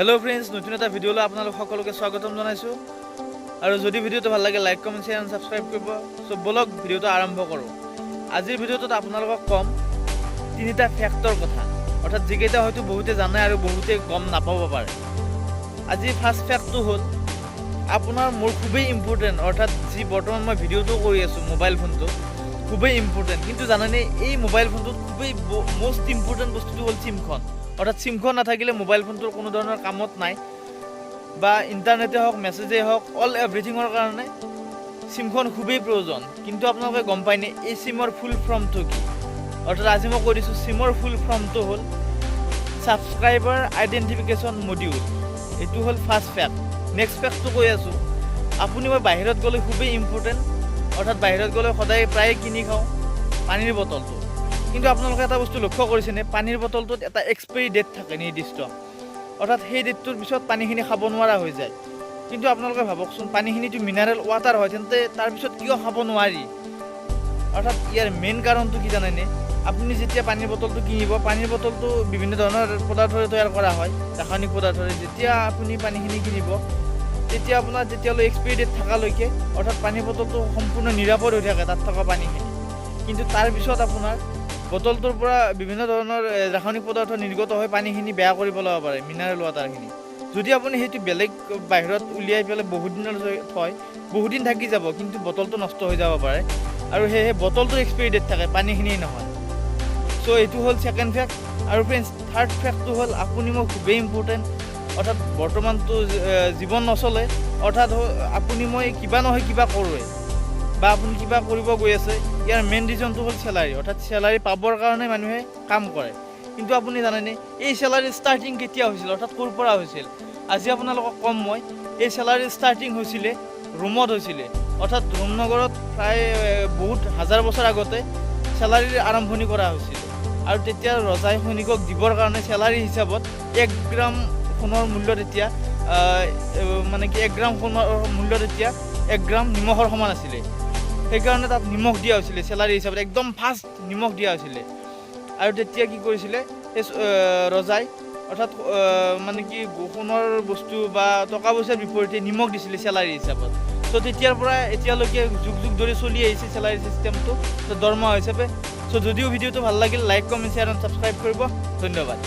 Hello' friends, নতুন এটা ভিডিঅ'লৈ আপোনালোক সকলোকে স্বাগতম জনাইছোঁ। আৰু যদি ভিডিঅ'টো ভাল লাগে, like, comment, share and subscribe কৰিব। চ' ব'লক, ভিডিঅ'টো আৰম্ভ কৰোঁ। আজিৰ ভিডিঅ'টোত আপোনালোকক ক'ম তিনিটা ফেক্টৰ কথা, অৰ্থাৎ যিকেইটা হয়তো বহুতে জানে আৰু বহুতে গম নাপাব পাৰে। আজি ফাৰ্ষ্ট ফেক্টটো হ'ল আপোনাৰ মোৰ খুবেই ইম্পৰ্টেণ্ট, অৰ্থাৎ যি বৰ্তমান মই ভিডিঅ'টো কৰি আছোঁ, মোবাইল ফোনটো খুবেই ইম্পৰ্টেণ্ট। কিন্তু জানেনে, এই মোবাইল ফোনটোত খুবেই মষ্ট ইম্পৰ্টেণ্ট বস্তুটো হ'ল চিমখন। অৰ্থাৎ চিমখন নাথাকিলে মোবাইল ফোনটোৰ কোনো ধৰণৰ কামত নাই, বা ইণ্টাৰনেটে হওক, মেছেজেই হওক, অল এভৰিথিঙৰ কাৰণে চিমখন খুবেই প্ৰয়োজন। কিন্তু আপোনালোকে গম পায়নে এই চিমৰ ফুল ফৰ্মটো কি? অৰ্থাৎ আজি মই কৈ দিছোঁ, চিমৰ ফুল ফৰ্মটো হ'ল ছাবস্ক্ৰাইবাৰ আইডেণ্টিফিকেশ্যন মডিউল। এইটো হ'ল ফাৰ্ষ্ট ফেক্ট। নেক্সট ফেক্টটো কৈ আছোঁ। আপুনি মই বাহিৰত গ'লে খুবেই ইম্পৰ্টেণ্ট, অৰ্থাৎ বাহিৰত গ'লে সদায় প্ৰায়ে কিনি খাওঁ পানীৰ বটলটো। কিন্তু আপোনালোকে এটা বস্তু লক্ষ্য কৰিছেনে? পানীৰ বটলটোত এটা এক্সপায়াৰী ডেট থাকে নিৰ্দিষ্ট, অৰ্থাৎ সেই ডেটটোৰ পিছত পানীখিনি খাব নোৱাৰা হৈ যায়। কিন্তু আপোনালোকে ভাবকচোন, পানীখিনিতো মিনাৰেল ৱাটাৰ হয়, তেন্তে তাৰপিছত কিয় খাব নোৱাৰি? অৰ্থাৎ ইয়াৰ মেইন কাৰণটো কি জানেনে? আপুনি যেতিয়া পানীৰ বটলটো কিনিব, পানীৰ বটলটো বিভিন্ন ধৰণৰ পদাৰ্থৰে তৈয়াৰ কৰা হয়, ৰাসায়নিক পদাৰ্থৰে। যেতিয়া আপুনি পানীখিনি কিনিব, তেতিয়া আপোনাৰ যেতিয়ালৈ এক্সপায়াৰী ডেট থকালৈকে, অৰ্থাৎ পানীৰ বটলটো সম্পূৰ্ণ নিৰাপদ হৈ থাকে, তাত থকা পানীখিনি। কিন্তু তাৰপিছত আপোনাৰ বটলটোৰ পৰা বিভিন্ন ধৰণৰ ৰাসায়নিক পদাৰ্থ নিৰ্গত হৈ পানীখিনি বেয়া কৰি পেলাব পাৰে, মিনাৰেল ৱাটাৰখিনি। যদি আপুনি সেইটো বেলেগ বাহিৰত উলিয়াই পেলাই বহুত দিনলৈ থয়, বহুদিন থাকি যাব, কিন্তু বটলটো নষ্ট হৈ যাব পাৰে। আৰু সেয়েহে বটলটোৰ এক্সপায়াৰী ডেট থাকে, পানীখিনিয়ে নহয়। চ' এইটো হ'ল ছেকেণ্ড ফেক্ট। আৰু ফ্ৰেণ্ডছ, থাৰ্ড ফেক্টটো হ'ল আপুনি মই খুবেই ইম্পৰ্টেণ্ট, অৰ্থাৎ বৰ্তমানটো জীৱন নচলে, অৰ্থাৎ আপুনি মই কিবা নহয় কিবা কৰোঁৱেই বা আপুনি কিবা কৰিব গৈ আছে, ইয়াৰ মেইন ৰিজনটো হ'ল চেলাৰী। অৰ্থাৎ চেলাৰী পাবৰ কাৰণে মানুহে কাম কৰে। কিন্তু আপুনি জানেনে এই চেলাৰী ষ্টাৰ্টিং কেতিয়া হৈছিল, অৰ্থাৎ ক'ৰ পৰা হৈছিল? আজি আপোনালোকক ক'ম মই। এই চেলাৰী ষ্টাৰ্টিং হৈছিলে ৰোমত হৈছিলে। অৰ্থাৎ ৰোম নগৰত প্ৰায় বহুত হাজাৰ বছৰ আগতে চেলাৰীৰ আৰম্ভণি কৰা হৈছিলে। আৰু তেতিয়া ৰজাই সৈনিকক দিবৰ কাৰণে চেলাৰী হিচাপত 1 গ্ৰাম সোণৰ মূল্য তেতিয়া মানে কি, 1 গ্ৰাম সোণৰ মূল্য তেতিয়া 1 গ্ৰাম নিমখৰ সমান আছিলে। সেইকাৰণে তাত নিমখ দিয়া হৈছিলে চেলাৰী হিচাপত, একদম ফাৰ্ষ্ট নিমখ দিয়া হৈছিলে। আৰু তেতিয়া কি কৰিছিলে সেই ৰজাই, অৰ্থাৎ মানে কি, সোণৰ বস্তু বা টকা পইচাৰ বিপৰীতে নিমখ দিছিলে চেলাৰী হিচাপত। চ' তেতিয়াৰ পৰা এতিয়ালৈকে যুগ যুগ ধৰি চলি আহিছে চেলাৰী চিষ্টেমটো, ত' দৰমহা হিচাপে। চ' যদিও ভিডিঅ'টো ভাল লাগিল, like, comment, share and subscribe কৰিব। ধন্যবাদ।